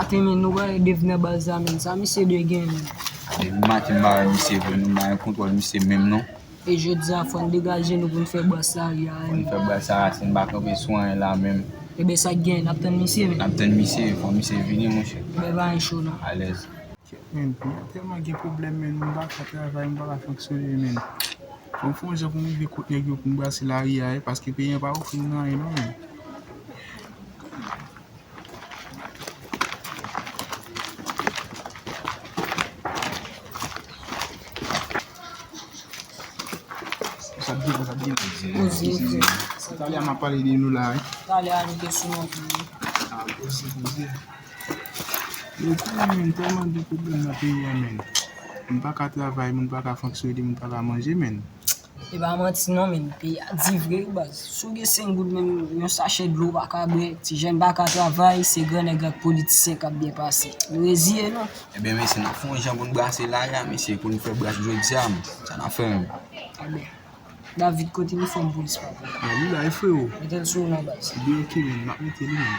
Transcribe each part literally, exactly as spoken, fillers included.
Maten, men nou wè Dave nan baz la, men sa misye dwe gen, men. Depi maten m pa wè misye vre, nou pa gen kontwòl misye menm non. E jodi a, fò n degaje nou pou n fè bras lari a, men. Pou n fè bras lari a, si n pa kanpe sou anyen la menm. Ebyen, sa k gen, n ap tann misye, men. N ap tann misye, fò misye vini, monchè. Ebyen, pa gen cho, non. Alèz. Men, peyi a tèlman gen pwoblèm, men, m pa ka travay, m pa ka fonksyone, men. Fò m fè yon jan pou m rive kot nèg yo pou m brase lari a, wi, paske peyi a pa ofri m anyen, non, men. Sa byen, sa byen. Poze, poze. Talè a m ap pale de nou la, wi. Talè a nou te sou non pou nou. Ah, poze, poze. Yo di, men, tèlman gen pwoblèm nan peyi a, men. Moun pa ka travay, moun pa ka fonksyone, moun pa ka manje, men. E pa manti non, men. Peyi a di vre, wi, baz. Si w gen senk goud, menm yon sachè dlo w pa ka bwè. Ti jèn pa ka travay, se grannèg ak politisyen k ap byen pase. Nou reziye, non. Ebyen, mesye, n ap fè yon jan pou n brase lari a, mesye, pou n fè bras jodi a, men. Sa n ap fè menm? Ebyen, David, kote inifòm polis pa pou? A, li la, e freo. Mete l sou ou non, baz. Ebyen, oke, men, m ap mete li, men.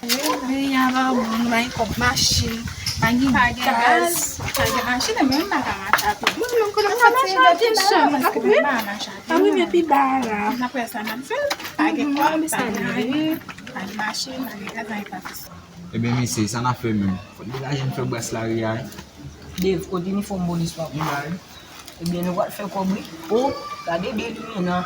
Wi, wi, a pa bon, nou pa gen kòb machin, pa gen gaz, pa gen machin, e mwen menm m pa ka mache a pye. Mwen menm, kote m soti, gade machin, paske mwen pa ka mache a pye. Pa rive pi ba a la. N ap wè sa n ap fè. Pa gen kòb, pa gen anyen, pa gen machin, pa gen gaz, pa gen pati. Ebyen, mesye, sa n ap fè menm? Fò n degaje n fè bras lari a, wi. Dave, kote inifòm polis pa pou? Li la, wi. Ebyen, nou pral fè kòb, wi. O, gade de limena.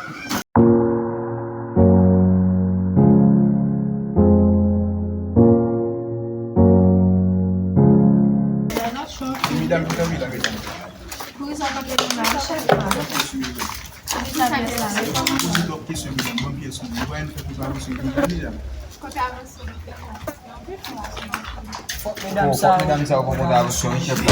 Se medam ki kanpe la, medam. Poukisa w kanpe la, chèf? Poze twòp kesyon, medam. Ban m pyès mwen. Ou pa fè kontravansyon, medam. Fòk medam sa yo fè kontravansyon, wi, chèf la.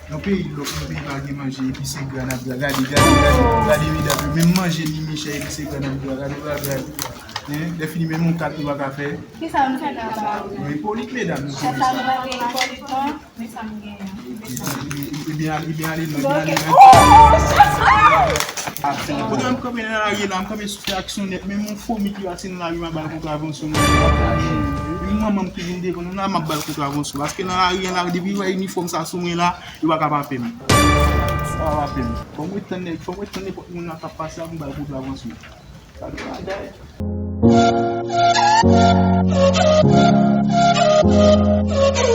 Nan peyi lòk, nan peyi pa gen manje, epi se gra n ap gra. Gade, gade, gade, gade medam yo. Menm manje ni michè, epi se gra n ap gra. Gade bagay. Hein? Lè fini, menm yon kat nou pa ka fè. Kisa nou fè la? Nou enpolit, medam, nou enpolit. Chèf la, nou pa gen enpolit, non. Men sa m genyen. Ebyen, ale, ebyen, ale, non, ebyen, ale, non. Kote m kanpe nan lari la, m kanpe sou fè aksyon nèt. Menm yon fomi ki pase nan lari, m ap ba l kontravansyon. Menm manman m ki vin devan nou la, m ap ba l kontravansyon. Paske nan lari a la, depi yo wè inifòm sa sou mwen la, yo pa ka pa pè m. Yo pa ka pa pè m. Fò m ret tann nèg, fò m ret tann nenpòt moun la k ap pase la pou m ba l kontravansyon. Sa de bagay.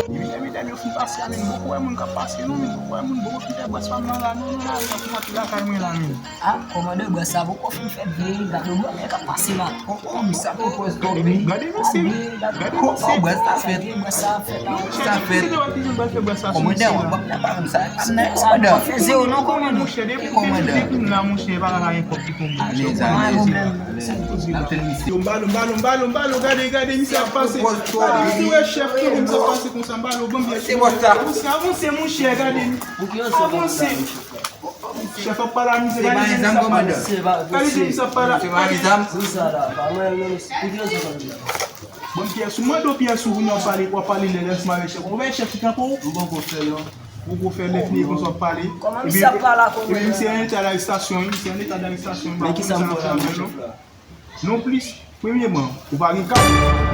Epi lè medam yo fin pase a, men, m poko wè moun k ap pase non, men, m poko wè moun, m poko kite bras pa m nan la non, nan lari a pou m antre lakay mwen la, men. Ah, kòmandan, bras sa poko fin fèt vre, gade granmè k ap pase la. Oh, oh, sa poko fèt vre. Gade misye, gade misye. Oh, bras sa fèt. Bras sa fèt. Sa fèt. Kòmandan, w ap nan pa konn sa. Sa pa fè zewo non, kòmandan. Monchè, depi, depi, depi m la, monchè, pa ka gen kòb ki tonbe. Alèz, alèz, alèz. N ap tann misye. Yo, m balo, m balo, m balo, m balo, gade, gade, misye ap pase. Gade, misye wè chèf tonbe, misye ap pase konsa, m balo, ban m byen. Se bòs la. Avanse, avanse, monchè, gade. Avanse. Chèf ap pale a misye, gade jan misye ap pale. Gade jan misye ap pale. Se pa yon zam. Wi, sa la, pa mwen, non, mesye. Pou ki rezon sa, mesye? Bon, pyès ou, mande w pyès ou, kounye a w pale, w ap pale lè, lè ansanm avèk chèf. Ou wè chèf ki kanpe w? M poko fè, non. Ou poko fè, lè fini konsa w ap pale. Kòman misye ap pale a kòmandan? Epi misye an eta darestasyon, wi, misye an eta darestasyon. Men kisa m fè la menm, chèf la? Non plis, premyèman, ou pa gen kab.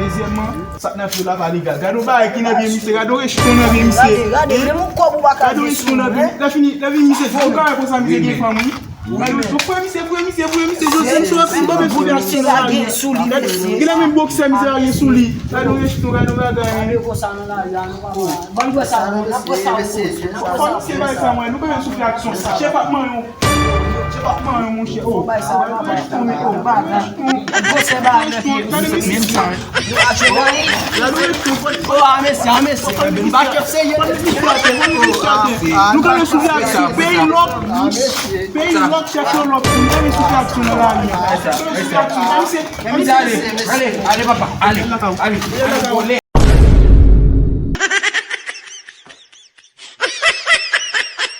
Dezyèmman, sa k nan fri la pa legal. Gade yon bagay ki nan pye misye, gade yon rechiton nan pye misye. Gade, gade, menm yon kòb ou pa ka gen sou ou, hein? Lè fini, lè fini misye, ou ka wè konsa misye gen fanm, wi. Ou fouye misye, fouye misye, fouye misye, jodi misye wè pou bòbè sou li aksyon nan lari. Gade, gade menm boksè misye lage sou li. Gade yon rechiton, gade yon bagay, hein. Ban nou wè sa, n ap wè sa. Fò misye bay sa mwen, nou pa wè soufle aksyon. Chèf ap manyen w. Chèf ap manyen w, monchè. Oh, gade yon rechiton, men, oh, gade yon rechiton. Gade misye. Gade yon rechiton, fò li. Oh, a mesye, a mesye. M pa kèt serye. Fò li sou atè, fò li sou atè. Nou kanpe sou aksyon. Peyi lòk. Peyi lòk, chèf yo lòk. Nou kanpe sou aksyon nan lari a. Nou kanpe sou aksyon. Gade misye. Men misye ale, ale, ale papa, ale, ale. Vole,